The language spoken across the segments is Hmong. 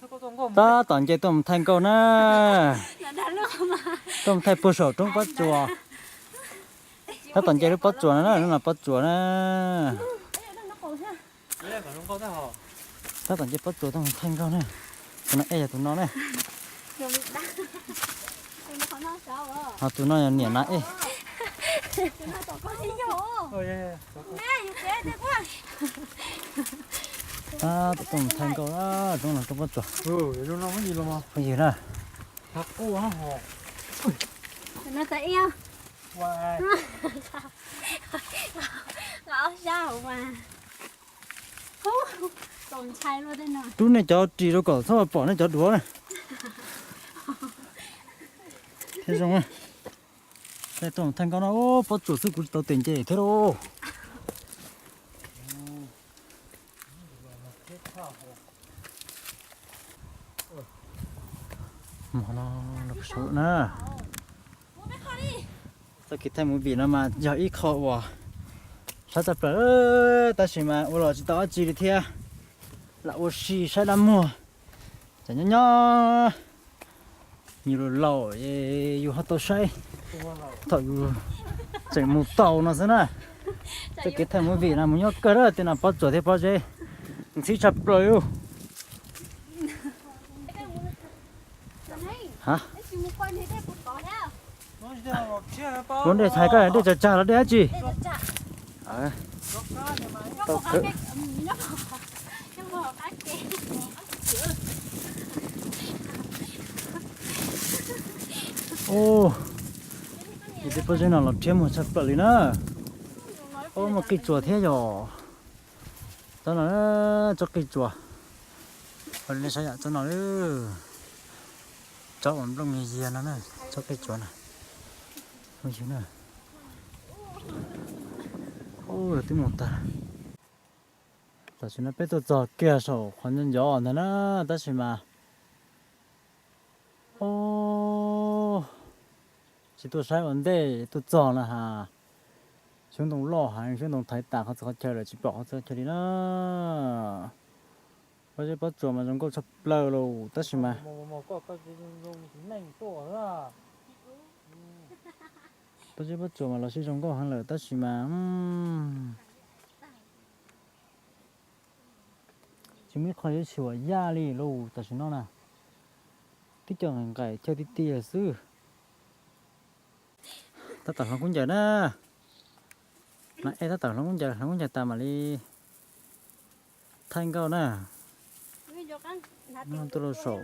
Tab tom nce tuaj mus thaij nkauj na. Tuaj mus thaij puag saum roob pob tsuas. Tab tom nce lub pob tsuas no na, lub no pob tsuas na. Tab tom nce pob tsuas tuaj mus thaij nkauj na. Tus no ej yog tus no na. Ho tus no yog niam na ej. Tab tom tuaj mus thaij nkauj, roob no roob pob tsuas. Phooj ywg na. Rub nej cov ris rau kom txhob pom nej cov duav na. Thiab zoo, tuaj thaij nkauj no, pob tsuas xwb kuv tsis tau tes nce thiab lauj. Mus no, saum na. Txoj kev thaij movie no mas yog ib qho uas saib tshaj plaws, tab sis mas ua los tsis tau dab tsi li thiab. Lam ua si saib dab muag, ces nyob nyob yus laus laus yus ho tau saib thaum yus tseem mus tau no xwb na. Txoj kev thaij movie no mus nyob kawg na, tej no pob tsuas thiab pob zeb ntxhib tshaj plaws li. Ua dej thaij koj dej tsag tsag los dej dab tsi? Ub, tej pob zeb no los rhiab muag tshaj plaws li na. Ub, muaj qij tsuas thiab yom. Tsob no, tsob qij tsuas. Ua li nej saib yom, tsob no, tsob uas nplooj yiag yiag no na, tsob qij tsuas na. Ub, twb mus tag. Tam sim no peb tuaj txog kiag saum qhov ncov ncov ntag na, tab sis mas, ub, tsis tuaj saib ua ntej tuaj txog na has. Xyoob ntoo loj heev, xyoob ntoo thaiv tas qhov txhia qhov chaw lawm, tsis pom qhov txhia qhov chaw li na. Pob zeb pob tsuas mas zoo nkauj tshaj plaws lauj, tab sis mas pob zeb pob tsuas mas los sib zoo nkauj heev lawm tab sis mas tsis muaj ib qho yuav tsis yaj li lauj tam sim no na. Twb cov nqaim nqaim chaw tiag tiag xwb. Tab tom hloov kub ncaws na. Mas ej tab tom hloov kub ncaws, hloov kub ncaws tas mam li thaij nkauj na. Tuaj rau saum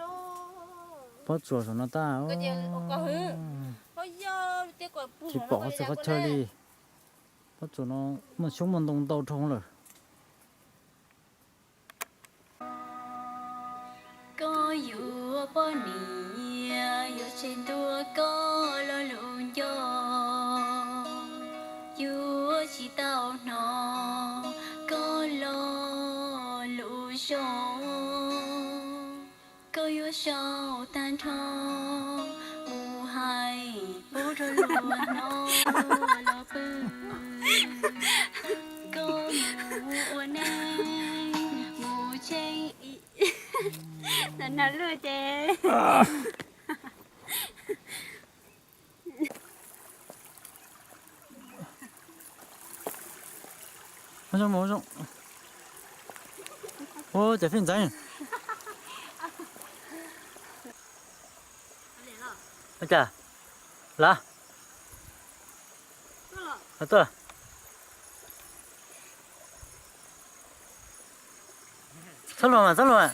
pob tsuas saum no tag. Tsis pom qhov txhia qhov chaw li. Pob tsuas no muaj xyoob muaj ntoo ntau dhau lawm. Koj yuav poj niam yuav tseg ntua koj lo lus nco, yuav tsis tau hnov koj lo lus zoo. Koj yuav sau tag nrho mus hais pub rau luag hnov los pw. Koj mus ua neej mus tsheej ib tag nrho lub ces Ua zoo, ua zoo. Ua cas fij ntxeev. Ua cas? Lav. Tuaj. Txhob luag mas, txhob luag mas.